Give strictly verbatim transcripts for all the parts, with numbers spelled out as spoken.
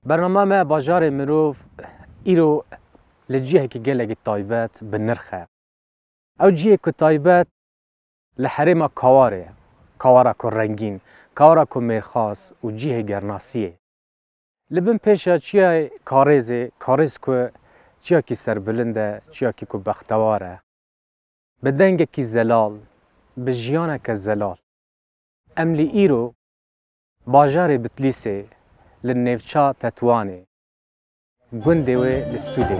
Bernama me Bajarê Mirov îro li cihekî gelekî taybet bi nirx e. Ew cihê ku taybet li herêma Kawarê ye, Kawara ku rengîn, Kawara ku mêrxas û cihê gernasiyê. Li bin pêşa çiyayê Karêzê, Karêz ku çiyakî serbilind e, çiyakî ku bextewar e. Bi dengekî zelal, bi jiyaneke zelal. Em li îro bajarê Bitlîsê li nêvça Tetwanê, gundê wê li Sûdê.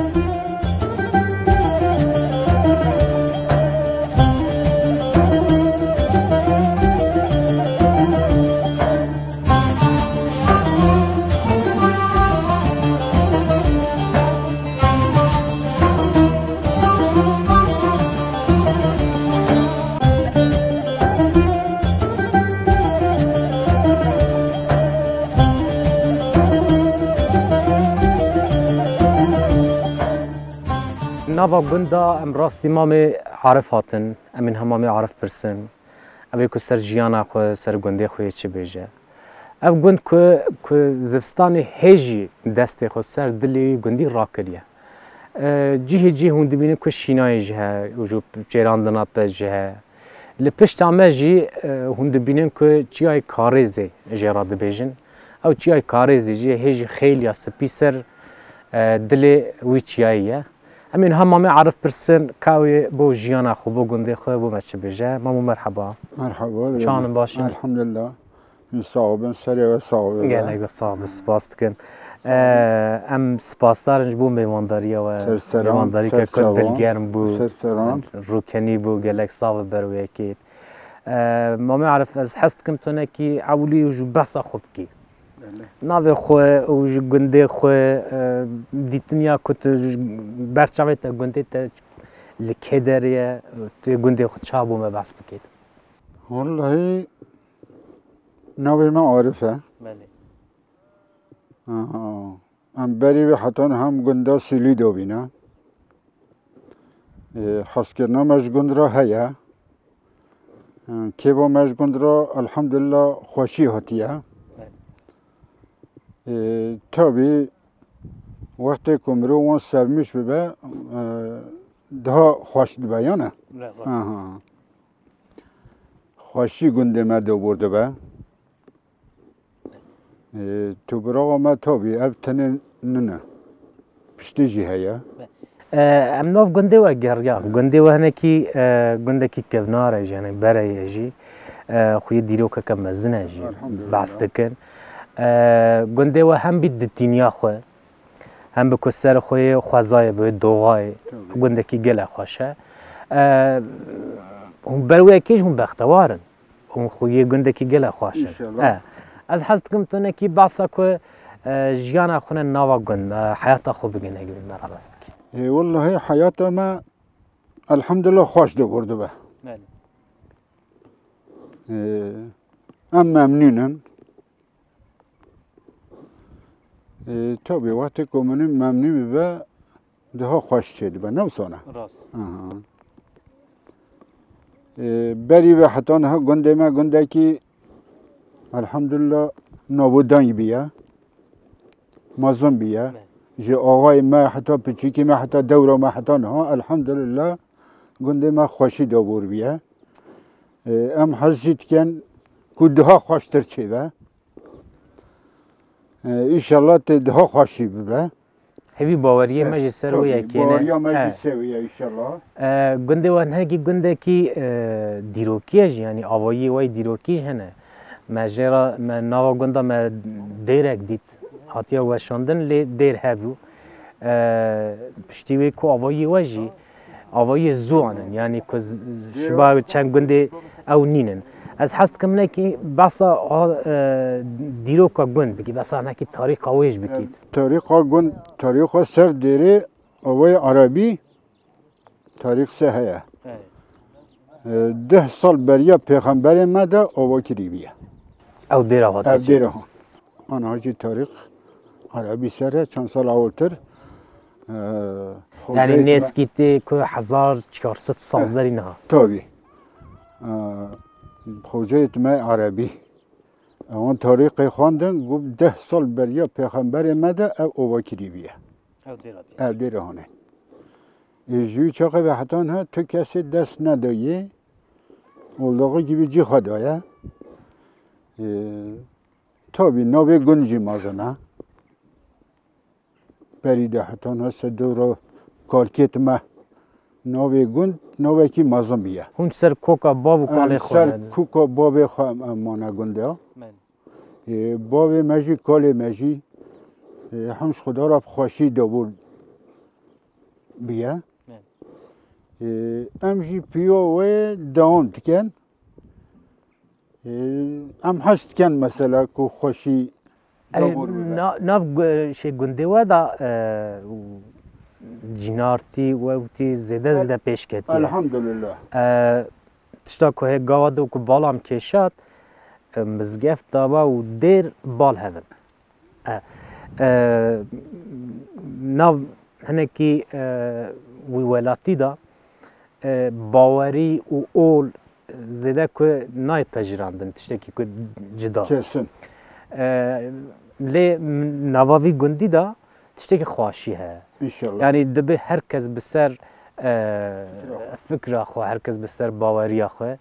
Nava gunda em rastî Mamê Arif hatin, em ê niha Mamê Arif pirsin. Ew ê ku ser jiyana xwe, ser gundê xwe yê çi bêje. Ev gund ku, ku zivistanê hê jî destê xwe ser dilê wî gundî rakiriye. E, cihê cihê hûn dibînin ku şînayê jî heye û ji çêrandina pez jî heye. Li pişta me jî, e, hûn dibînin ku çiyayê Karêzê jê re dibêjin. Ew çiyayê Karêzê jî hê jî xêliya spî ser, e, dilê wî çiyayê ye. Em ê niha Mamê Arif pirsin, ka wê bo jiyana xwe, bo gundê xwe, bo me çi bêje. Mamo, merheba. Merheba. Çanin, baş in? Elhamdulillah. Hûn sax bin, serê we sax be. Gelek sax be, spas dikin. Sağ olun. Ee, em spasdar in ji bo mêvandariya we. Ser seran, mêvandarî ke ku dilgerm bû. Ser seran. Rûkenî bû, gelek sax be ber wê yekê. Ee, Mamê Arif, ez hez dikim tu hinekî ewilî û ji behsa xwe bikî. Belê. Navê xwe û ji gundê xwe, e, dîtiniya ku tu ji ber çavê te gundê te li kê derê ye, tu yê gundê xwe çawa bo me behs bikî? Wellahî, navê me Arif e. Belê. Aha. Em berî vê heta niha em gunda Sîlî dobîne. Ê, hezkirina me ji gund re heye. Ê, kêfa me ji gund re elhamdulillah xweşî hatiye. Ê, tabî wextê ku mirov wan sevmiş bibe, e, daha xweş dibe, ya ne? Ne, rast. Aha. Xweşî gundê me dobor dibe. Ê, tu birawa me tabî, ev tenê nine. Piştî jî heye. Ê, em nav gundê we geriya. Gundê we hinekî, e, gundekî kevnar e jî, yani berê ye jî. E, xweyê dîrokeke mezin e jî. Elhamdulillah. Behs dikin. E, gundê we hem bî ditîniya xwe, hem bi ku ser xwe yê xwezayê, bi wê doxayê, Tabii. gundekî gelek xweş e. E, hûn ber wê yekê jî hûn bextewar in. Hûn xweyê gundekî gelek xweş in. Înşallah. E, ez hez dikim tu hinekî behsa ku, e, jiyana xwe ne nava gund, e, heyata xwe bigê, hinekî bi me re behs bikî. Ê, wellahî heyata me elhamdulillah xweş de bûr dibe. Belê. Ê, em memnûn in. Ê, tabî, wextê ku min memnûn bibe, daha xweş çêdibe, ne wisa ne? Rast. Aha. Ê, berî ve heta niha gundê me gundekî, elhamdulillah, navûdeng bîye, mezin bîye. Me. Ji axayê me heta piçûkî me, heta dewra me heta niha, elhamdulillah, gundê me xweşî de bûr bîye. Ê, em hez jî dikin ku daha xweştir çêbe. Ê, înşallah tê daha xweşî bibe. Hevî baweriyê me jî ser wê yekê ne. Baweriya me jî ser wê ye, înşallah. Ê, gundê we hinekî gundekî, ê, dîrokî ye jî, yanî avayiyê we yê dîrokî jî hene. Me jê re, me nava gunda me dêrek dît. Hatiye weşandin, lê dêr hebû. Ê, piştî wê ku avayiyê we jî, avayiyê ziwan in, yanî ku z-, z-, şiba çend gundê ew nînin. Ez hez dikim hinekî behsa, e, dîroka gund bikî, behsa hinekî tarîxa wê jî bikî. Tarîxa gund, tarîxa ser dêrê avayê Erebî, tarîx se heye. Evet. E, deh sal beriya pêxemberê me de ava kirî bîye. Ew dêra hatiye. Ev dêra ha. Ana jî tarîx Erebî ser e, çend sal awiltir, e, Yanî xoceyê nêzkî tê ku hezar çar sed sal berî niha. Tabî. E, xoceyê me Erebî. Ewan tarîxê xwendin, got deh sal beriya pêxemberê me de ev ova kirî bûye. Ew dêra diye. Ev dêra hane. Ê, ji wî çaxê ve heta niha tu kesê dest nedayê. Oldaxî kî vî cî xwe daye. Ê, tabî navê gund jî mezin e. Berî de heta niha ser dewra karkêt me navê gund navekî mezin bûye. Hûn ser koka bav û kalê Em xwe ser ne? Koka bavê xwe em, em mane gundê. Men. Ê, bavê me jî, kalê me jî, ê, hemş xwedara bi xweşî debûr bûye. Men. Ê, em jî piyo wê dewam dikin. Ê, em hez dikin mesela ku xweşî Ey, debûr bibe. Na-, nav gu-, şey gundê we da, e, cînartî wewtî zêde El-, zêde pêş ketiye. Elhamdülillah. E, tişta ku hê gava de ku balam kêşat, e, mizgeft daba û dêr bal hevin. E, e, nav hinekî, e, wî welatî da, e, bawerî û ol zêde ku nayê pejirandin, tiştekî ku cida. Kesin. E, lê nava vî gundî da tiştekî xweşî heye. İnşallah. Yani dibe her kes bi ser, e, fikra xwe, her kes bi ser baweriya xwe,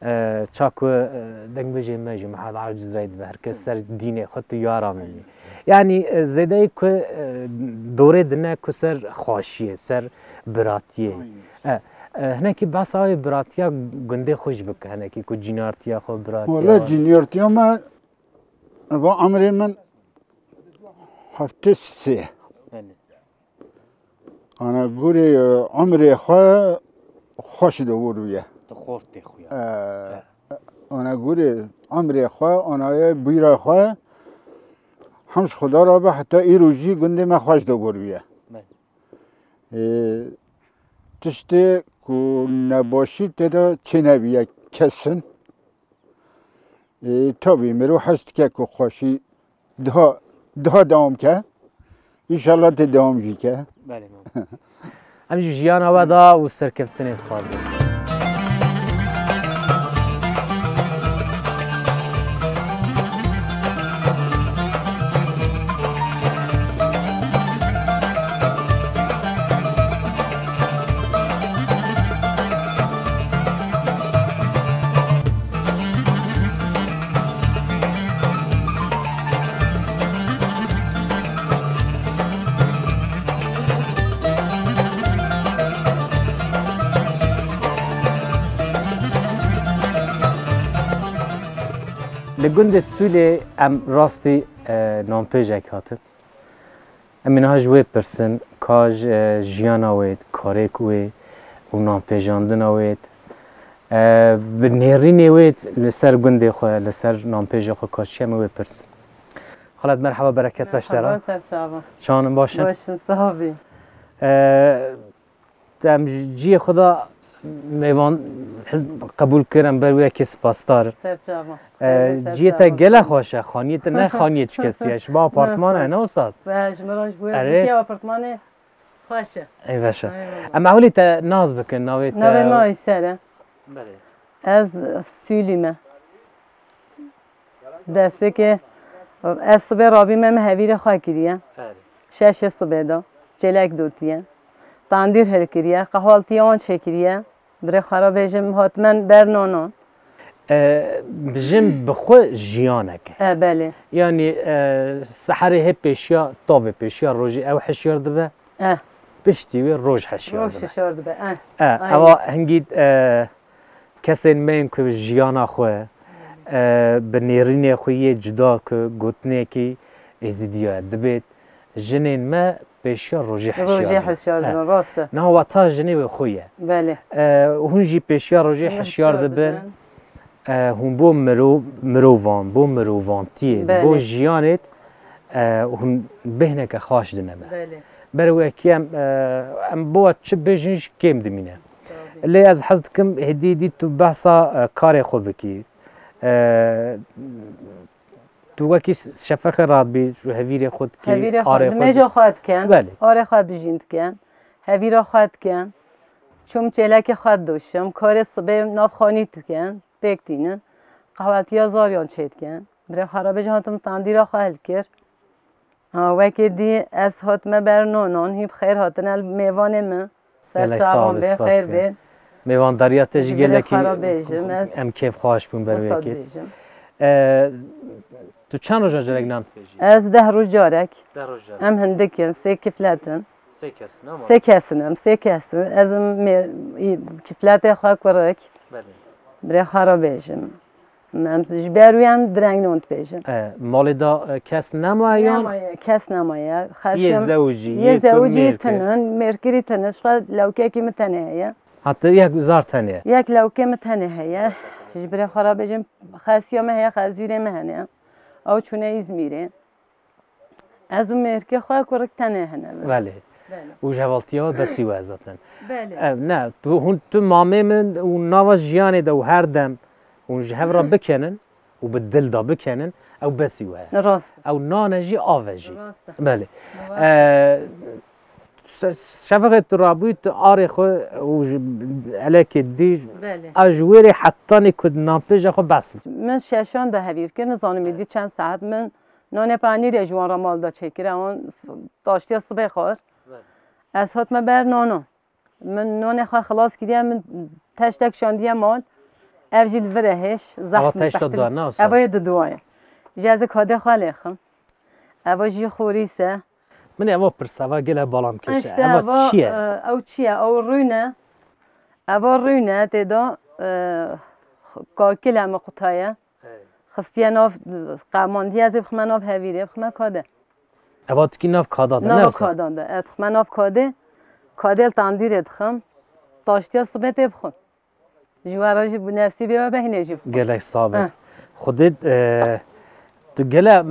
e, ça ku, e, dengbêjê me jî, Mihemed Arif Cizrayî dibe, her kes ser dînê xwe tu yara min î. Yani, e, zêdeyê ku, e, dorê dine ku ser xweşiyê, ser biratiyê. Aynen. E, e, hinekî behsa wê biratiya gundê xwe jî bike, hinekî ku cînartiya xwe, biratiya Wala xwe. Cînartiya me, va emrê min heftê sê. Belê. Ana gurê, e, emrê xwe xweş de bûr bûye. Di xortê xwe ya. E, ana gurê emrê xwe, ana ye bîra xwe, hemş Xuda ra be heta îro jî gundê me xweş de bûr bûye. Belê. E, tiştê ku nebaşî tê de çênebîye kesin. Ê, tabî, mirov hez dike ku xweşî daha, daha dewam ke. Înşallah tê dewam jî ke. Belê, mam. Em ji jiyana we da û serkeftinê dixwazin. Li gundê Sûlê em rastî, e, nanpêjek hatin. Em ê niha ji wê pirsin, ka ji, e, jiyana wê, karêk wê û nanpêjandina wê, e, bi nêrînê wê li ser gundê xwe, li ser nanpêja xwe ka çi ye, em ê wê pirsin. Xalet merhaba, bereket beş te re. Merhaba, ser çava. Çawan in, baş in? Baş in, sax bî. E, Te em ji ciyê xwe de mêvan qebûl kir, em ber wê yekê spasdar in. Ser çava. Ee, Ser ciyê te çava. Gelek xweş e, xaniyê te ne xaniyê çi kesî ye, ji bo apartman e, ne wisa? Be, ji min re ji bo Erê. Yekê apartmanê xweş e. Ê veş e. Eyvallah. Em ewilî te nas bikin, navê te? Navê me Aysel e. Belê. Ez Sûlî me. Destpêkê ez sibê rabî me, me hevîrê xwe kiriye. Erê. Şeşê sibê de çêlek dotiye. Tandîr hilkiriye, qehwaltiya wan çêkiriye. Birê xwe re bêjim, hatimen ber nanan. E, jin bi xwe jiyanek e. E, belê. Yanî, e, seherê hê pêşiya, tavê pêşiya rojê ew hişyar dibe. E. Piştî wê roj hişyar dibe. Roj hişyar dibe, e. E, aynen. Ewa hingî, e, Kesên me yên ku jiyana xwe, e, bi nêrînê xwe yê cuda ku gotinekî êzîdiya ye, dibêt jinên me pêşiya rojê hişyar dibin. Rojê hişyar dibin, rast e. Niha wata jinê wê xwe ye. Belê. E, hûn jî pêşiya rojê hişyar dibin. E, hûn bo mirov-, mirovan, bo mirovantiyê, bo jiyanê, e, hûn bêhneke xaş dine me. Belê. Ber wekî em, e, em bo çi bêjin jî kêm dimîne. Lê ez hez dikim hêdî hêdî tu behsa, e, karê xwe bikî. E, tu wekî şefexê radbî, ji hevîrê xwe dikî, arê xwe dikî. Hevîrê xwe, nimêja xwe dikin, belê, arê xwe bijîn dikin, hevîra xwe dikin. Çûm çêlekê xwe didoşim, karê sibê nav xanî dikin, pêk tînin. Qehwetiya zariyan çê dikin. Birê xwe re bêjim, hatim tandîra xwe hilkir. Ha, wekî dî ez hatime ber nonan, hî bi xêr hatine li mêvanê min. Ser Gelek sağ çavan ol, bê, spas xêr be. Bê. Mêvandariya te jî Ji gelekî xwe re bêjim, ez em kêfxweş bûn ber wê wisa yekê. Dibêjim. E, tu çend roja carek nan dibêjî? Ez deh roj carek. Deh roj carek. Em hindik in, sê kiflet in. Sê kes in, ama? Sê kes in em, sê kes in. Ez im mê-, î, kifletê xwe kurik. Belê. Birê xwe re bêjim. Em ji ber wî em direng non dibêjin. E, malê da, e, kes nemaye yan? Nemaye, kes nemaye. Yê Xesiyê zewicî, yê yê ku zewicî mêrkir? Tinin, mêrkirî tinin. Ji xwe lewkekî min tenê heye. Ha, te yek zar tenê? Yek lewkê min tenê heye. Ji birê xwe re bêjim, xesiya me heye, xezûrê me hene. Ew çûne Îzmîrê. Ez û mêrkê xwe kurik tenê hene. Belê. Belê. Û ji hevaltiya we besî we zaten. Belê. Ev ne, tu, hûn, tu mamê min û nava jiyanê de û her dem hûn ji hev re bikenin û bi dil de bikenin, ew besî we ye. Rast. Ew nan e jî, av e jî. Rast e. Belê. Rast. E, se-, şevixê tu rabûyî, tu arê xwe û ji elekê dî, Belê. A ji wê rê hetanî ku di nanpêja xwe bes bû. Min şeşan de hevîr kir, nizanim êdî çend saet min Nonê panîrê ji wan re mal da çêkire, wan taştiya sibê xwar. Evet. Ez hatime ber nono. Min nonê xwe xilas kiriye, min teştek şandiye mal. Ev jî li vir e hêş, zehf. Ava teşta dua, na wisa? Eva yê diduwaye. Ji ez ê kadê xwe lêxim. Eva jî xorîs e. Min eva pirsa, eva gele balam keşe. Îşte eva, eva çi ye? E, ew çi ye? Ew rûne. Eva rûne tê de, e, kakile min qutaye. Hey. Xistiye nav, qemandiye ez ê bixime nav hevîrê, bixime kade. Eva tikî nav kada de, ne Nava wisa? Kadan de. Ez dixime nav kadê. Kadê li tandîrê dixim. Taştiya sibê tê bixwim. Ji we re jî bi nesîbê we be hînê jî bixwim. Gelek sabit. Heh. Xwedê, e, tu gele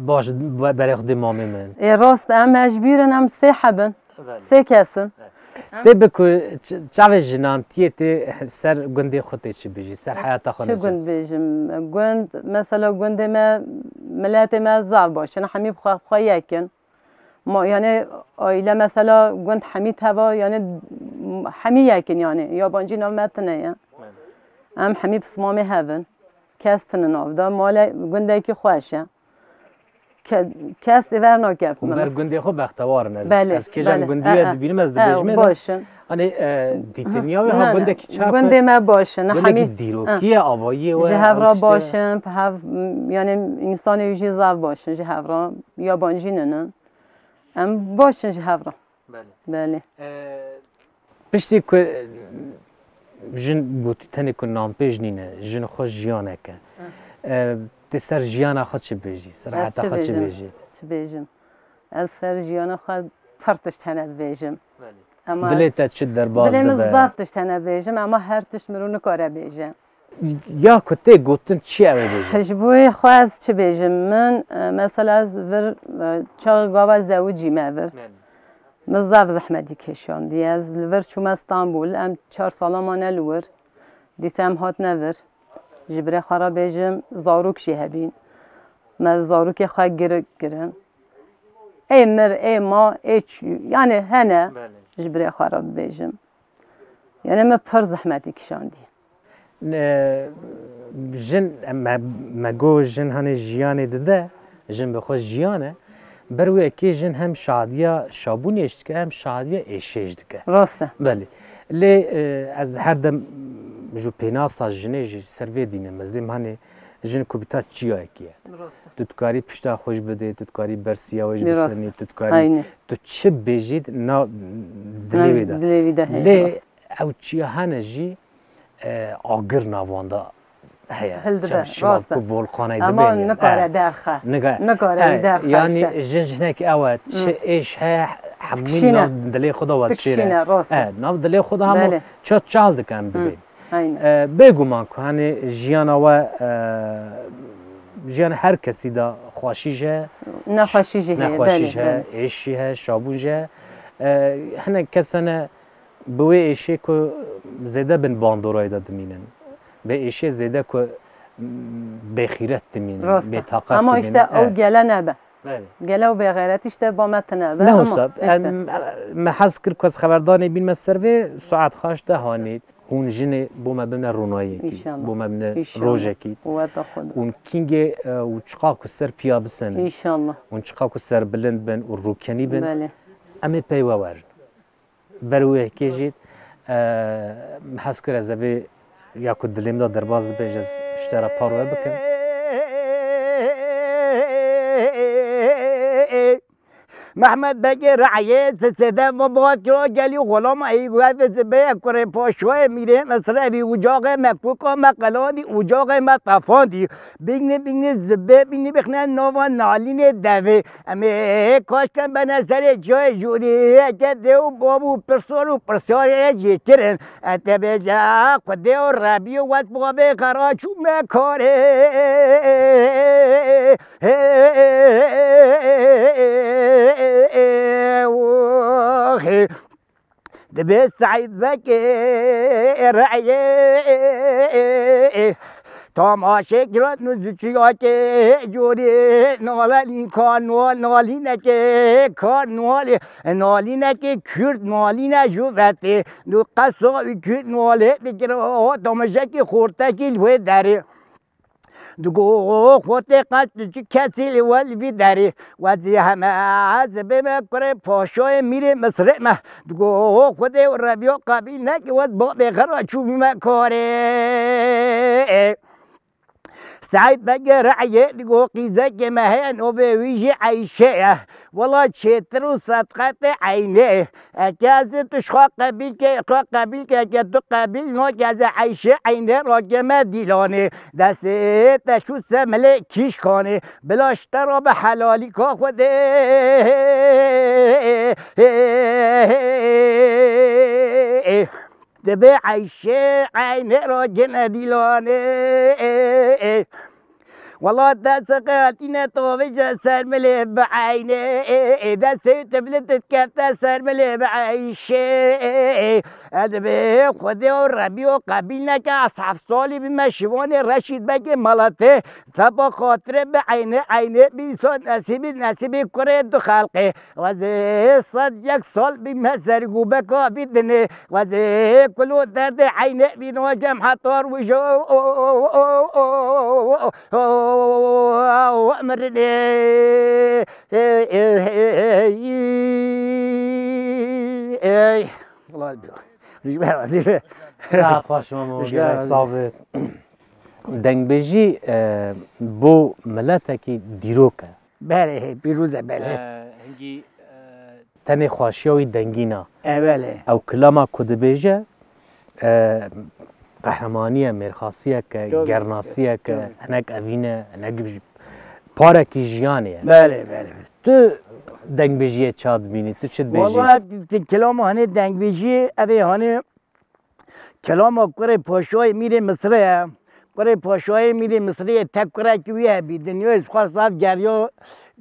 baş be-, berê xwedê mamê min. Ê rast, em hejbîr in, em sê heb in. Belê. Sê kes in. Tê bi ku ç-, çavê jinantiyê tê ser gundê xwe tê çi bêjî, ser heyata xwe çi ne çi? Gund bêjim? Gund, mesela gundê me, miletê me zaf baş in, hemî bi xwe, xwe yek in. Ma, yani, aile mesela gund hemî teva, yani, hemî yek in, yani, yabancî nav me tine ye. Em hemî pismamê hev in. Kes tine nav de, male gundekî xweş e. Ke-, kes ê ver nakevt. Û ber gundê xwe bextewar in. Ez, Belê, ez kêjan belê. Gundî ye dibînim, ez dibêjim ê de. Baş in. Hani, e, dîtiniya wê ha gundekî çape? Gundê me baş in. Gundekî dîrokî ye, avayî ye we. Ji hev re baş in, bi hev, m, yani însanê wî jî zaf baş in ji hev re. Yabancî ninin. Em baş in ji hev re. Belê. Belê. E, Piştî ku, e, jin gotî tenê ku nanpêj nîne, jin xwe jiyanek e. Hı. E, tê ser jiyana xwe çi bêjî? Ser heta xwe çi bêjî? Çi bêjim? Ez ser jiyana xwe pir tişt hene dibêjim. Belê. Ama Dilê ez te çi derbas dibe? Dilê min zaf tişt hene dibêjim, ama her tişt mirov nikare bêje. Ya ku tê gotin çi ew ê bêje? Ji bo wê xwe ez çi bêjim? Min, e, mesela ez vir, e, çaxê gava zewicî me vir. Belê. Min zaf zehmetî kêşandiye. Ez li vir çûme Stenbul. Em çar sala mane li wir. Dîsa em hatine vir. Ji birê xwe re bêjim, zarok jî hebîn. Me zarokê xwe girik kirin. Ê mir, ê ma, ê çû, yani hene. Belê. Ji birê xwe re bibêjim. Yani me pir zehmetî kişandiye. Ne, jin, me, me got jin hani jiyanê dide, jin bi xwe jiyan e. Ber wê yekê jin hem şadiya şabûnê jî dike, hem şadiya êşê jî dike. Rast e. Belê. Lê, e, ez her dem ji pênasa jinê jî ser vê dînim, ez dêm hani jin ku bita çiyayekî ye. Rast e. Tu dikarî pişta xwe jî bidê, tu dikarî bersiya wê jî bisenî, tu dikarî, tu çi bêjî, na dilê wê de. Dilê wî de heye, rast. Lê ew çiya hene jî, e, agir nav wan de heye. Hildibe, rast e. Çem şiva ku volkanê dibên. Ama nikare derxe. Nikare wî derxe yanî işte. Jin jinek ew e, çi êş heye, hemû nav dilê xwe de we dişêre. Dikişîne, rast e. E, nav dilê xwe de hemû çat çal dike em dibên. Aynen. E, bêguman ku hani jiyana we, e, jiyana her kesî de xweşî jî heye, nexweşî jî heye, nexweşî jî heye, êş jî heye, şabûn jî heye. E, hinek kes hene, bi wê êşê ku zêde bin bandorayê de dimînin. Bi êşê zêde ku, m, bêxîret dimînin, bêtaqet dimînin. Rast e. Ama işte ew gele nebe. Belê. Gele û bêxeyretî işte ba me tine be. Ne wisa, em, me hez kir ku ez xeberdanê bînme ser vê, saet xaş de hanî. Hûn jinê bo me bimne ronayekî, İnşallah. Bo me bimne İnşallah. Rojekî. Quweta Xwedê. Hûn kîngê, e, û çiqa ku ser piya bisenin. İnşallah. Hûn çiqa ku serbilind bin û rûkenî bin, Belê. Em ê pey we werin. Ber wê yekê jî, e, min hez kir ez ê vê ya ku dilê min de derbas dibe, ez ji te re parve bikim. Mehmed Begê Re'yê, sisêde ve bat kiro gelî xulama ey, wê zibê kurê poşoyê mîrê Misrevî, ucaxê me kuka me qelandî, ucaxê me tefandî. Bînî, bînî zibê, bînî bixne nava nalînê devê. Em ê kaşken bene serê cayê jûrî, eke dê û bav û pirsor û pirsyarê jê kirin. E te bêje, Xwedê û Rebî û wet babê xera çûme karê. Dibê Seîd Bekê Re'yê, tamaşe girat nû ziçiyakê corê, nalîn ka nal, nalînekê ka nalê, nalînekê Kurd, nalîne jû vetê, nû qesa wî Kurd nalê dikira, tamajekê xortekî li wê derê. Digo xortê qet tu çi kesî li we li vî derî. We zî heme ez bê me kurê paşayê mîrê Misrê me. Digo Xwedê û Rebiya qebîl neke, we babê xera çûbî me karê. Seîd Begê Re'yê digo qîzekê me heye, novê wî jî Eyşe ye. Wela çêtir û sedqetê Eynê. Eke ez ê tu ji xwe qebîl ke, xwe qebîl ke, eke tu qebîl nake, ez ê Eyşê Eynê rakeme Dîlanê. Destê te çû semilê kîşkanê. Bila ji te re bi helalîka Xwedê. Dibê Eyşê Eynê rakeme Dîlanê. Wela te seqe hatîne tavêje ser milê bi Eynê, ê, ê, destê te bilê te dikete ser milê bi Eyşê, ê, ê, ê. Ez dibê Xwedê û Rebî û qebîl neke, ez heft salî bîme şivanê Reşîd Begê Meletê. Seba xatirê bi Eynê, Eynê bî sod nesîbî, nesîbî kurê du xelqê. Wezê sed yek sal bîme sergûbeka vî dinê. Wezê kulo derdê Eynê vî nokem hetar wijo mirinê. Ey. Saet xweş, Mamo. Gelek sax be. Dengbêjî, e, bo miletekî dîrok e. Belê, pîroz e, belê. E, hingî, e, tenê xweşiya wî dengî na. E, belê. Ew kilama ku dibêje, e, qehremanî ye, mêrxasiyek e, Tabii. Gernasiyek e, Tabii. Hinek evîn e, hinek ji, parekî jiyanê ye. Belê, belê, belê. Tu dengbêjiyê ça dibînî, tu çi dibêjî? Wala, ti kilama hanê dengbêjiyê, ev ê hanê Kelama kurê paşayê mîrê Misrê ye. Kurê paşayê mîrê Misrê ye, tek kurekî wî hebî. Dinyayê ji xwe zaf geriya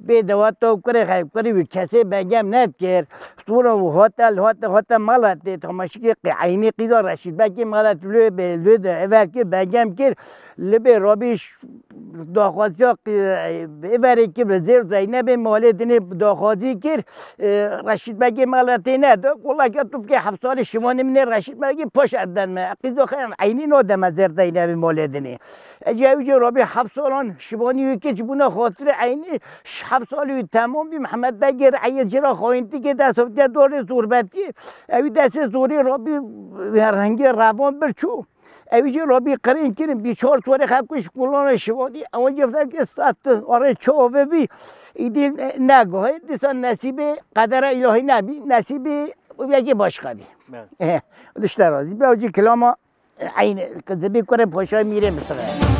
bê deweta û kurê xew, kurê wî kesê begem nedikir. Sonra û hate, hate, hate mala tê, tamaşikê qê-, eynî qîza Reşîd Bekê mala tê lê bê, lê de ever kir, begem kir. Li bê rabî ş-, daxwaziya qî-, ê verê kir, bi zêr Zeynebê malê dinê daxwazî kir. E, Reşîd Begê mala tê neda, wela ke tu bikê heft salî şivanê min ê Reşîd Begê paş erdên me. Qîzo xeyan eynî no deme zêr Zeynebê malê dinê. Ecî ew jî rabî heft salan şivanî wî kir ji bûna xatirê eynî ş-, heft salî wî temam bî, Mihemed Begê Re'yê cira xayîntî kê dest hevdiye dorê zorbetî. Ewî destê zorî rabî her rengê revan bir çû. Ewî jî rabî qirîn kirin, bî çar çorê xelkû ji kulana şivanî, ewan jî fevkê sat arê çavê bî, îdî ne-, negahê, dîsa nesîbê qedera îlahî nebî, nesîbê yekê başqa bî. Evet. Eh, işte razî be, ew jî kilama, eh, eynî, kizibî kurê poşayê mîrê Misirê.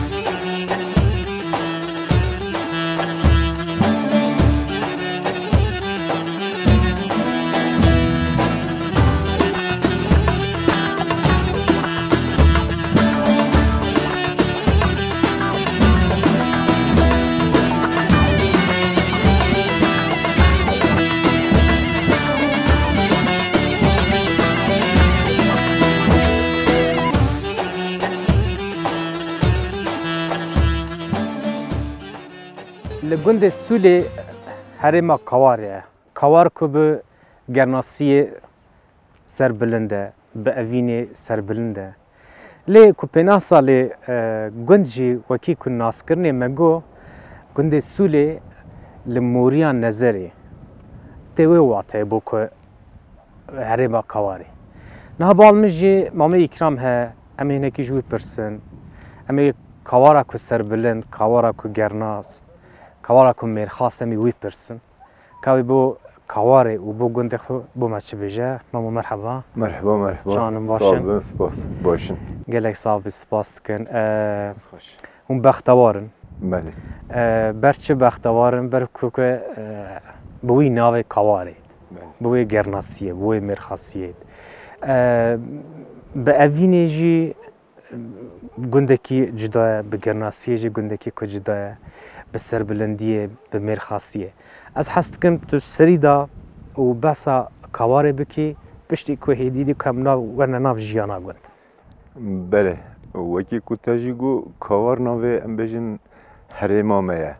Li gundê Sûlê herêma Kawarê ye. Kawar ku bi gernasiyê serbilind e, bi evînê serbilind e. Lê ku pênasa lê, e, gund jî wekî ku naskirinê me got, gundê Sûlê li Moriya Nezerê tê wê wateyê bo ku herêma Kawarê. Niha bal min jî Mamê Îkram he, em ê hinekî ji wî pirsin. Em ê Kawara ku serbilind, Kawara ku gernas, Kawara ku mêrxas em ê wî pirsin. Ka wî bo Kawarê û bo gundê xwe bo me çi bêje? Mamo merheba. Merheba, merheba. Canim, baş in? Sağ olun, spas. Başın. Gelek sağ bî, spas dikin. Ee, Hoş. Hûn bextewar in. Belê. Ee, ber çi bextewar in? Ber ku, ku, ee, bi wî navê Kawarê, Belê. Bi wê gernasiyê, bi wê mêrxasiyê. Ee, bi evînê jî gundekî cuda ye, bi gernasiyê jî gundekî ku cuda ye, bi serbilindiyê, bi mêrxasiyê. Ez hez dikim tu serî da û behsa Kawarê bikî, piştî ku hêdî dî ku em nav, werne nav jiyana gund. Belê, wekî ku te jî got, Kawar navê em bêjin herêma me ye.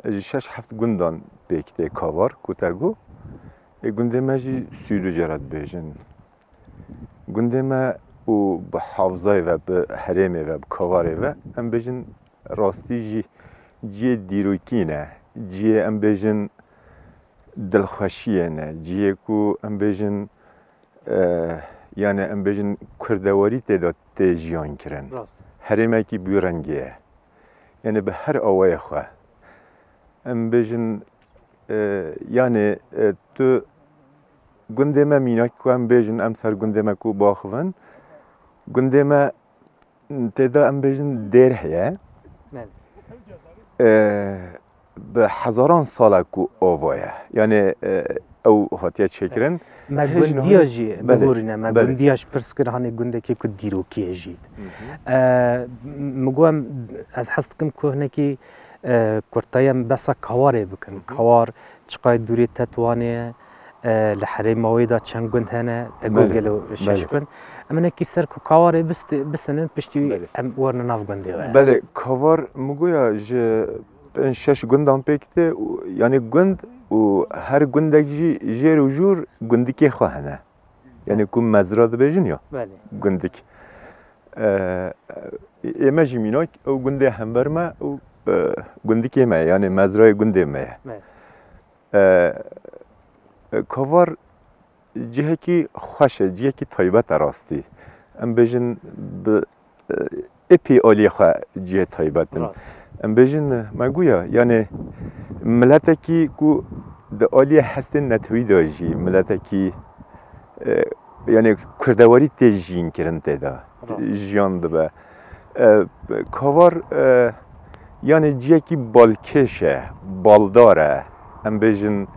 Belê. Ji şeş heft gundan pêk tê Kawar ku te got. Ê gundê me jî Sûlû jê re dibêjin. Gundê me û bi hafzayê ve, bi herêmê ve, bi Kawarê ve, em bêjin rastî jî cihê dîrokî ne, cihê em bêjin dilxweşiyê ne, cihê ku em bêjin, e, yani em bêjin kurdewarî tê de tê jiyan kirin. Rast. Herêmekî bi wî rengê ye. Yani bi her awayê xwe. Em bêjin, e, yani, e, tu gundê me mînak ku em bêjin, em ser gundê me ku baxivin. Gundê me tê de em bêjin dêr heye. Belê. E, bi hezaran sala ku ava ye. Yani, e, ew hatiye çêkirin. Me Hêj gundiya niha jî, Belê, bigorîne, me belê. Gundiya jî pirs kir, hanê gundekî ku dîrokî ye jî. Hı hı. E, m-, min got em, ez hez dikim ku hinekî, e, kurtayî em behsa Kawarê bikin. Hı hı. Kawar çiqayê dûrê Tetwanê ye, e, li herêma wê de çend gund hene, te got Belê, gelo şeş belê. Gund. Em hinekî ser ku Kawarê bist-, bisinin, piştî wî Belê. Em werine nav gundê we. Belê, Kavar min goya ji pênc şeş gundan pêk tê û, yani gund û her gundek jî jêr û jûr gundikê xwe hene. Yani ku mezra dibêjin ya. Belê. Gundik. E, ê me jî mînak ew gundê hember me û, e, gundikê me, yani mezrayê gundê me ye. Belê. E, e, Kavar cihekî xweş e, cihekî taybet e rastî. Em bêjin bi, e, epî aliyê xwe cihê taybet in. Rast. Em bêjin, me guya, yani miletekî ku di aliyê hestên netewî de jî, miletekî, e, yani kurdewarî tê jiyîn kirin tê de, Rast. Jiyan dibe. E, Kavar, e, yani ciyekî balkêş e, baldar e. Em bêjin,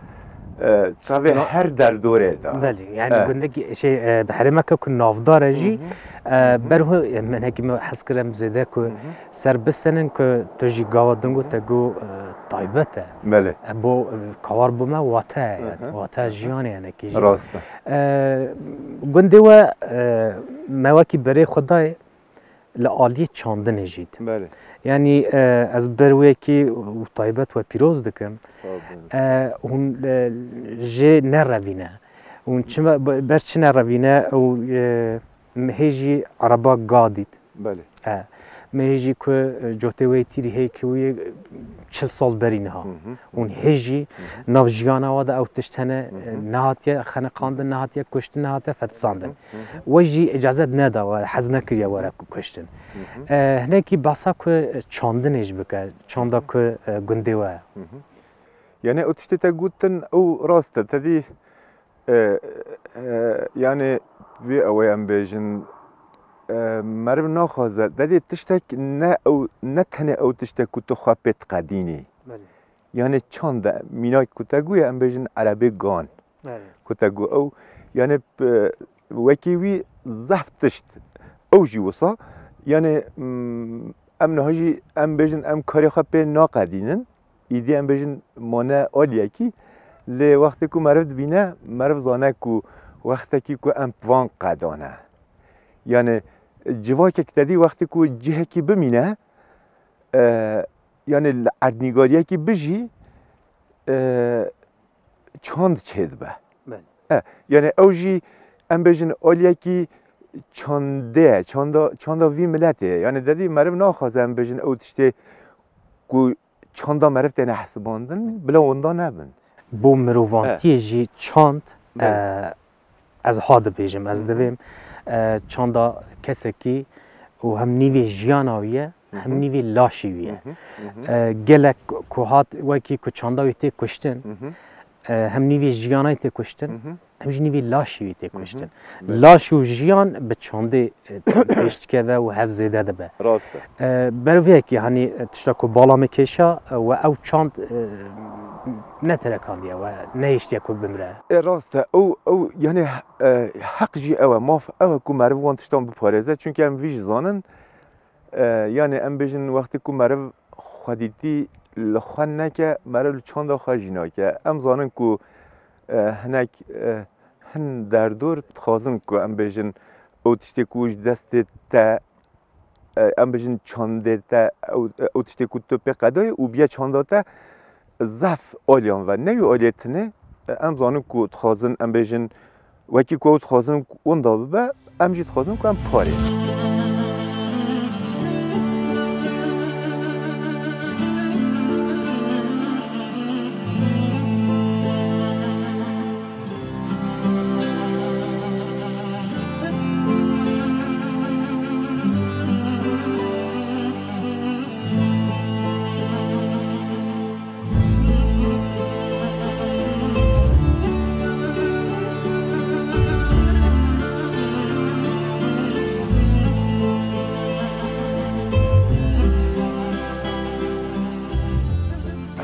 e, çavê Na- her derdorê de. Belê, yani E. Gundekî şey, e, bi herêmeke ku navdar e jî, Hı hı. E, Hı hı. Berho, e, min hekî min hez kir em zêde ku Hı hı. Ser bisenin ku tu jî gava dingo Hı hı. Te got, e, taybet e. Belê. E, bo, e, Kawar bo me wate ye, Hı hı. Wate Hı hı. Jiyanê ye hinekî jî. Rast e. E, gundê we, e, me wekî berê xwe dayê, li aliyê çandinê jî. Belê. Yanî, e, ez ber wê yekê û taybet we pîroz dikim. Sağ olun. E, hûn, e, jê nerevîne. Hûn çima, be-, ber çi nerevîne? Ew, e, min hê jî ereba ga dît. Belê. E, min hê jî ku, e, cotê wê tîrî hê ki wî çil sal berî niha. Hı hı. Hûn hê jî Hı hı. Nav jiyana we de ew tişt hene, Hı hı. Nehatiye xeniqandin, nehatiye kuştin, nehatiye fetisandin. Hı hı. We jî îcazet neda we, hez nekiriye were ku kuştin. Hı hı. E, hinekî behsa ku çandinê jî bike, çanda ku, e, gundê we. Hı hı. Yani ew tiştê te gotin ew rast e. Te dî, e, e, yani vê ew ê em bêjin, e, meriv naxwaze. Te dî tiştek ne ew, ne tenê ew tiştek ku tu xwe pê diqedînî. Belê. Yani çand e, mînak ku te goye em bêjin erebê gan. Belê. Ku te got ew, yani, e, wekî wî zehf tişt. Ew jî wisa, yani, mm, em niha jî em bêjin em karê xwe pê naqedînin. Îdî em bêjin mane aliyekî. Lê wextê ku meriv dibîne, meriv zane ku wextekî ku em van qedane. Yani civakek te dî wextê ku cihekî bimîne, e, yani li erdnîgariyekî bijî, e, çand çêdibe. Belê. E, yani ew jî em bêjin aliyekî çandê ye, çanda, çanda vî miletê ye. Yani dedî meriv naxwaze em bêjin ew tiştê ku çanda meriv têne hesibandin, bila wenda nebin. Bo mirovantiyê jî çand, Belê. e, ez ha dibêjim, ez Hı hı. divêm, e, çanda kesekî û hem nîvê jiyana wî ye, Hı hem hı. nîvê laşî wî ye. Hı hı. Hı hı. E, gelek ku hat wekî ku çanda wî tê kuştin, Hı hı. e, hem nîvê jiyana tê kuştin, Hı hı. hem jî nîvê laşî wî tê Hı hı. kuştin. Belê. Laş û jiyan bi çandê, e, pêş dikeve û hev zêde dibe. Rast e. E, ber vê yekê, hanî, e, tişta ku bala min kêşa, e, we ew çand, e, neterekandiye, we nehiştiye ku bimre. E, rast e. Ew, ew, yani, e, heq jî ew e, maf ew e ku meriv wan tiştan biparêze. Çunke em vî jî zanin, e, yani em bêjin wextê ku meriv xwedîtî li xwe neke, meriv li çanda xwe jî nake. Em zanin ku, e, hinek, e, hin derdor dixwazin ku em bêjin ew tiştê ku ji destê te, e, em bêjin çandê te, ew, ew tiştê ku tu pê qedayê û biye çanda te zehf aliyan ve. Ne wî aliyê tinê, e, em zanin ku dixwazin, em bêjin, wekî ku ew dixwazin winda bibe, em jî dixwazin ku em parê.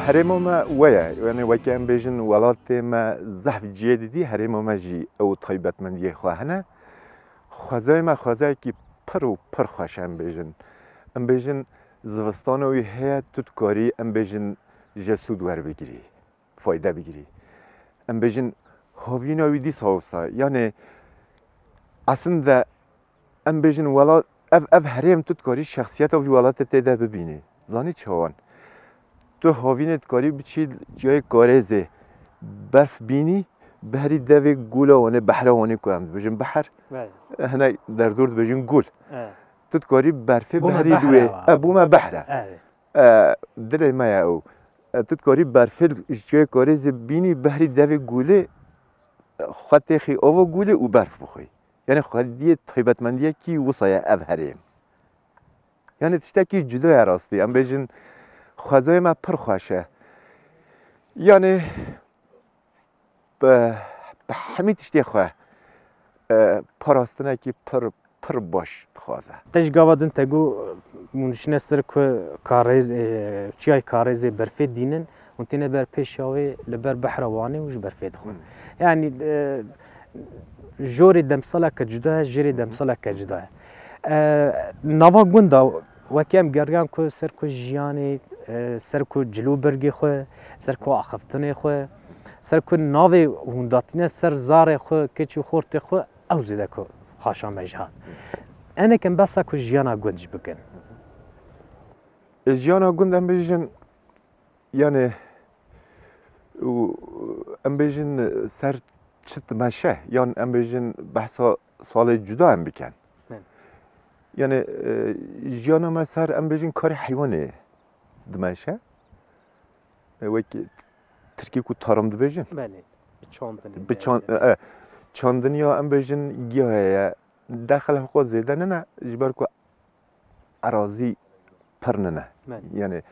Herêma me we ye. Yani weke em bêjin welatê me zehf cihê didî, herêma me jî ew taybetmendiyê xwe hene. Xwezayê me xwezayekî pir û pir xweş e, em bêjin. Em bêjin zivistana wî heye, tu dikarî, em bêjin, ji sûd werbigirî, fayde bigirî. Em bêjin havîna wî dîsa wisa. Yani eslinde em bêjin welat, ev, ev herêm tu dikarî şexsiyeta vî welatê tê de bibînî. Zanî çawan? Tu havînê dikarî biçî ciyayê Karêzê berf bînî, biherî devê Gula Wanê, behra Wanê ku em dibêjin beher. Belê. Hinek derdor dibêjin gul. Evet. Tu dikarî berfê Bûme biherî behra wê. Wa. E, bûme behra. Evet. E, dilê me ye ew. E, tu dikarî berfê ji ciyayê Karêzê bînî, biherî devê Gulê, e, xwe têxî ava Gulê û berf bixwî. Yani xwediyê taybetmendiyekî wisa ye ev herêm. Yani tiştekî cuda ye rastî. Em bêjin xwezayê me pir xweş e. Yani bi, bi hemî tiştê xwe, e, parastinekî pir, pir baş dixwaze. Te ji gava din te got, hûn diçine ser ku Karêz, e, çiyayê Karêzê berfê dînin, hûn têne ber pêşa wê li ber behra Wanê û ji berfê dixwin. Hmm. Yani, e, jorê demsaleke cuda ye, jêrê demsaleke cuda ye. E, nava gunda wekî em geriyan ku ser ku jiyanê, e, ser ku cilûbergê xwe, ser ku axiftinê xwe, ser ku navê hûn datîne ser zarê xwe, keç û xortê xwe, ew zêde ku xaşa me ji hat. Enek em behsa ku jiyana gund jî bikin. E, jiyana gund em bêjin, yani, û em bêjin ser çi dimeşe, yan em bêjin behsa salê cuda em bikin. Belê. Yani, e, jiyana me ser em bêjin karê heywanê dimeşe. E, wek tirkî ku tarım dibêjin. Belê. Bi çandinê Bi çan-, e, e, çandiniya em bêjin giyayê ye. Dexil xwe zêde nine, ji ber ku erazî pir nine. Belê. Yani,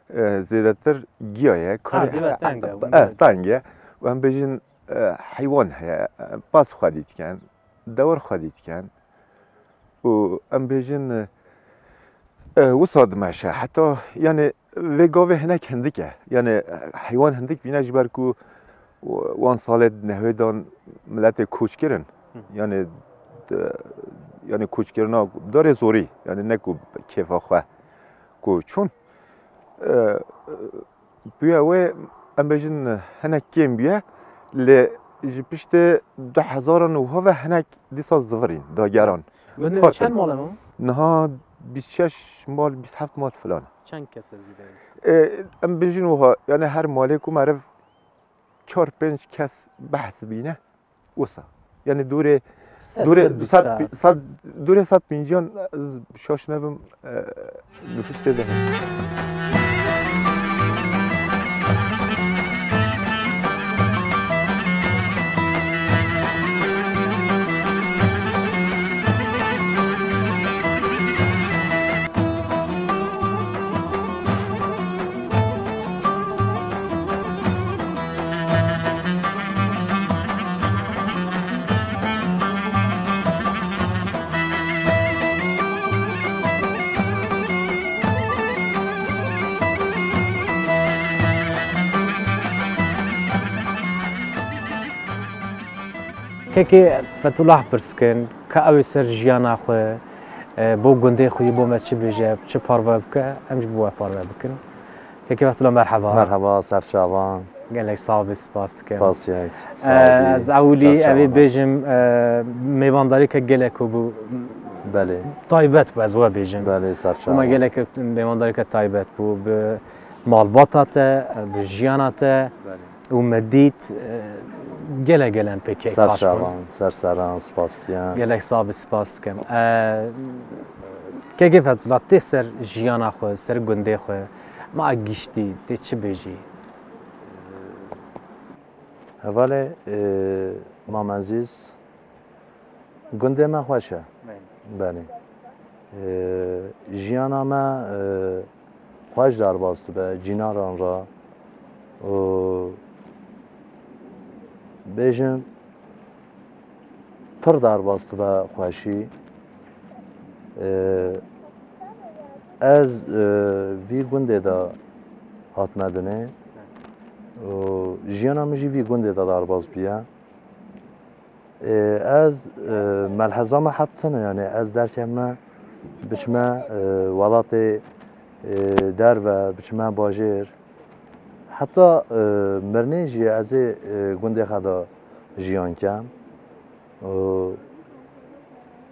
e, zêdetir giya ye. Kar-, Erdî ve teng e, e, hûn e, teng e. Û em bêjin, e, heywan heye, e, pas xwedî dikin, dewir xwedî dikin. Û em bêjin, e, e, wisa dimeşe. Heta, yani, vê gavê hinek hindik e. Yani, e, heywan hindik bîne ji ber ku wan salê di nehwê dan miletê koç kirin. Hı. Yani, de, yani koçkirina darê zorî, yani ne ku kêfa xwe ku çûn. E, bûye wê, em bêjin, hinek kêm bûye, lê ji piştê du hezaran û hove hinek dîsa zivirîn, dageran. Gundê Hatin. Çend mal hene? Niha bîst şeş mal, bîst heft mal filan. Çend kes e zî de? E, em bêjin wiha, yani her malê ku meriv çar pênc kes behs bîne, wisa. Yani dûrê Dûrê sed, sed, sed, dûrê sed pênciyan ez şaş nebim, e, nifûs tê de heye. Kekê Fethullah pirs kin, ka ew ê ser jiyana xwe, e, bo gundê xwe yî bo me çi bêje, çi parve bike, em ji bo we parve bikin. Kekê Fethullah, merheba. Merheba, serçavan. Gelek sax bî, spas dikim. Spasiyek. E, sağ ol. Ez ewilî evê bêjim, e, mêvandarîke gelek ku bû. Belê. Taybet bû, ez we bêjim. Belê, serçavan. Bû me gelek mêvandarîke taybet bû. Bi malbata te, bi jiyana te. Belê. Û me dît, e, gele gelen pê keyfxweş bûn. Ser çavan, ser seran, spas dikim. Gelek sax bî, spas dikim. E, Kekê Fethullah, tê ser jiyana xwe, ser gundê xwe, ma giştî, tê çi bêjî? Hevalê, e, Mam Ezîz, gundê me xweş e. Belê. Belê. E, jiyana me, e, xweş derbas dibe, cînaran re. Û bêjim, pir derbas dibe xweşî. E, ez, e, vî gundê de hatime dinê. Û jiyana min jî vî gundê de derbas bûye. Ê, ez, e, melheza me heb tune, yanî ez derkevime, biçime, e, welatê, e, derve, biçime bajêr. Heta, e, mirinê jî ez ê, e, gundê xwe de jiyan kem. Û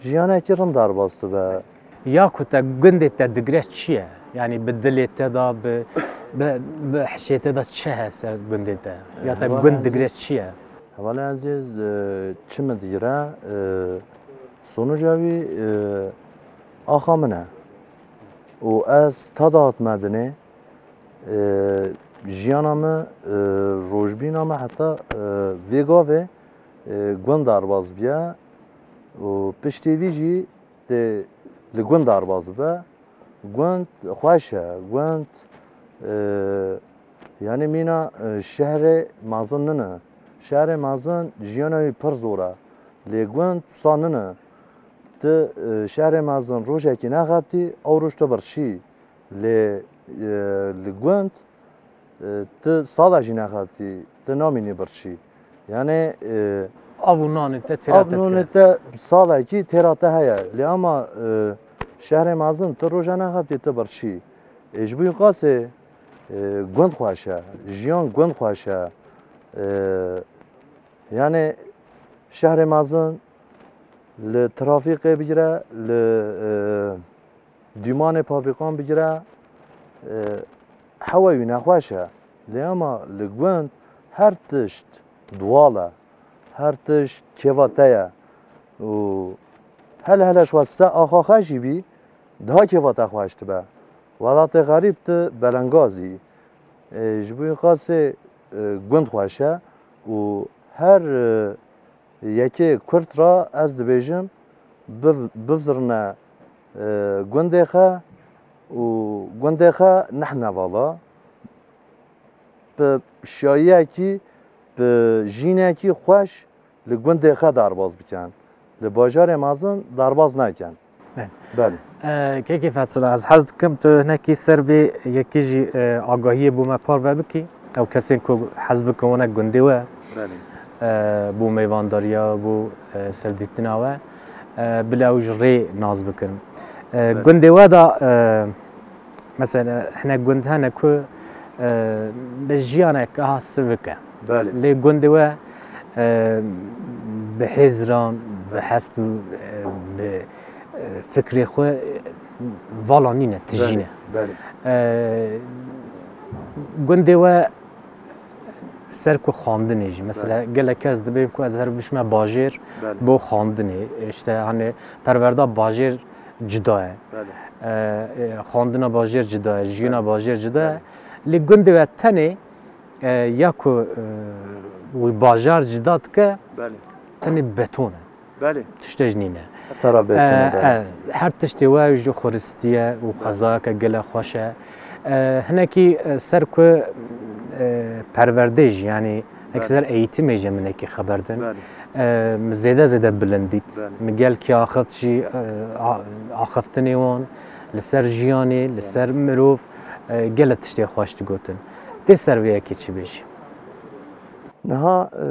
jiyanekî rind derbas dibe. Ya ku te gundê te digre çi ye? Yanî bi dilê te de, bi, bi, bi hişê te de çi heye ser gundê te? Ya te gund digre çi ye? Hevalê ezîz, e, çi min digire, e, sonuca wî, e, axa min e. Û ez ta de hatime dinê, e, jiyana min, e, rojbîna min heta, e, vê gavê, e, gund derbas bûye û piştî vî jî tê li gund derbas bibe. Gund xweş e, gund, e, yanî mîna, e, şehrê mezin nine. Şehrê mezin jiyana wî pir zor e. Lê gund wisa nine. Tu, e, şehrê mezin rojekî nexebitî, ew roj tu birçî. Lê, e, li gund, e, tu sala jî nexebitî, tu namînî birçî. Yanî, e, av û nanê te têra te dike. Av nonê te salekî têra te heye. Lê ama, e, şehrê mezin tu roja nexebitî tu birçî. Ê, ji bo qasê, e, gund xweş e, jiyan gund xweş e. E, yanî şehrê mezin li trafîkê bigire, li, e, dûmanê fabrîkan bigire, e, hewa wî nexweş e. Lê ama li gund her tişt doğal e. Her tişt kêfa te ye. Û hele hele ji we se axa xwe jî bî, daha kêfa te xweş dibe. Welatê xerîb tu belengazî. E, ji bo qasê, e, gund xweş e û her, e, yekê Kurd re ez dibêjim, biv-, bivzirine, e, gundê xwe û gundê xwe nehne vala. Bi şiyayiyekî, bi jînekî xweş li gundê xwe derbaz bikin. Li bajarê mezin derbaz nekin. Belê. Belê. E, Kekê Fethullah, ez hez dikim tu hinekî ser vê yekê jî, e, agahiyê bo me parve bikî. Ew kesên ku hez bikin wene gundê we, belê, e, bo mêvandariya, bo, e, serdîtina we, e, bila ew ji rê nas bikin. E, belê, gundê we de, e, mesela hinek gund hene ku, e, bi jiyanek aha sivik e. Belê. Lê gundê we, e, bi hêzran, bi hest û, e, bi, e, fikrê xwe, e, vala nîne, tijî ne. Belê, belê. E, gundê we Ser ku xwendinê jî, mesela gelek kes dibên ku ez her bişme bajêr, belê, bo xwendinê. Îşte, hani, perwerda bajêr cida ye. Belê. E, e, xwendina bajêr cida ye, jiyana, belê, bajêr cida ye. Belê. Lê gundê we tenê, e, ya ku, e, wî bajar cida dike, belê, tenê beton e. Belê. Tişte jî nîne. Her taraf beton e, e, belê, e, her tiştê we ji xuristî ye û, belê, xwezayeke gele xweş e. E, hinekî, e, ser ku, e, perwerdê jî, yanî, belê, ser eğitimê jî min hinekî xeber din. Belê. E, min zêde zêde bilind dît. Belê. Min gelkî axift jî, e, a-, axiftinê wan li ser jiyanê, li, belê, ser mirov, e, gele tiştê xweş digotin. Tê ser vê yekê çi bêjî? Niha, e,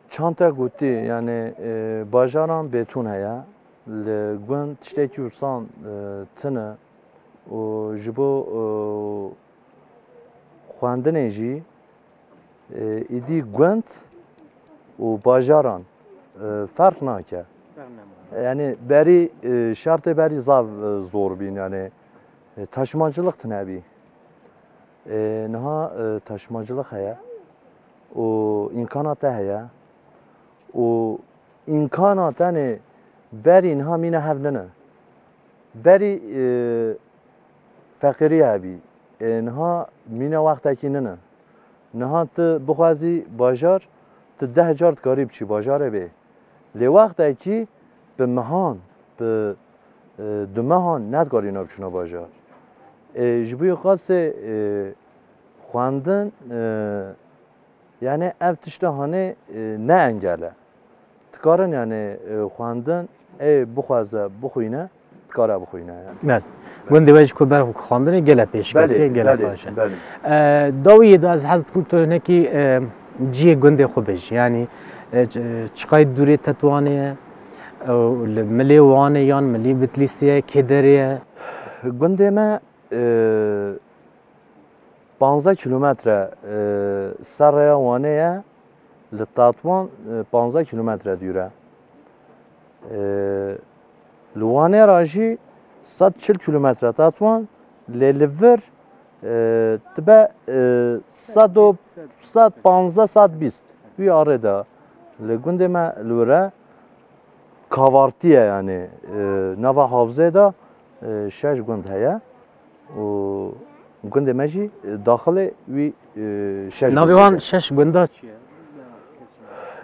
çend te gotî, yanî, e, bajaran beton heye, li gund tiştekî wisan, e, tune û ji bo, e, xwendinê jî, e, îdî gund û bajaran, e, ferq nake. Ferq nake. Yanî berî, e, şertê berî zaf, e, zor bîn, yanî, e, taşımacılık tune bî. E, niha, e, taşımacılık heye û îmkana te heye û îmkana tenê berî niha mîna hev nine. Berî, e, feqîrî hebî. E, niha mîna wextekî nine. Niha tu bixwazî bajar, tu deh car dikarî biçî bajarê bê. Lê wextekî bi mehan, bi, e, du mehan nedikarî nav çûna bajar. E, ji bo qasê, e, xwendin, e, yanî ev tişta hanê, e, ne engel e. Dikarin, yanî, e, xwendin ê bixwaze bixwîne, dikare bixwîne, yanî. Belê. Gundê we jî ku ber xwendinê gele pêş ketiye, belê, gele, belê, xweş e. Belê. E, dawiyê de ez hez dikim tu hinekî, e, cihê gundê xwe bêjî. Yanî, e, ç-, e, çiqay dûrê te tu Wanê ye? E, li milê Wanê yan milî Bitlîsê ye, kê derê ye? Gundê me, e, panzdeh kîlometre, e, ser rêya Wanê ye, li Tetwan, e, panzdeh kîlometre dûr e. E, li Wanê re jî sed çil kîlometre Tetwan, lê li vir, e, dibe, e, sed û, sed panzdeh, sed bîst. Wî arê de li gundê me li wir e. Kavartî ye, yanî, e, nava havzê de, e, şeş gund heye û gundê me jî, e, daxilê wî, e, şeş gundê ye. Navê wan şeş gunda çi ye?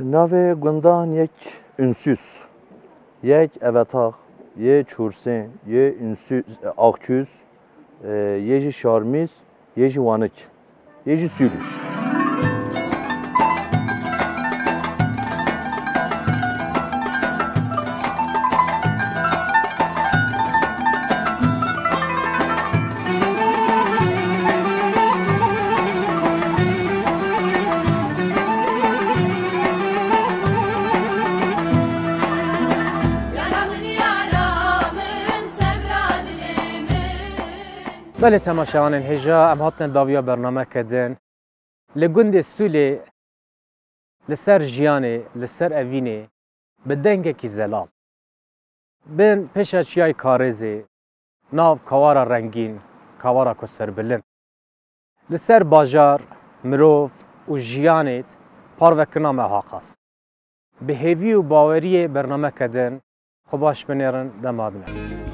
Navê gundan yek Ünsüz, yek Evetax, yê Çûrsên, yê Ünsüz, e, Aküz, e, yê jî Şarmîz, yê jî Wanik, yê jî Sûrî. Belê temaşevanên hêja, em hatine dawiya bernameke din. Li gundê Sûlê, li ser jiyanê, li ser evînê, bi dengekî zelal. Bin pêşa çiyayê Karêzê, nav kawara rengîn, kawara ku serbilind. Li ser bajar, mirov û jiyanê parvekirina me haqas. Bi hêvî û baweriyê bernameke din, xwe baş binêrin, dema din e.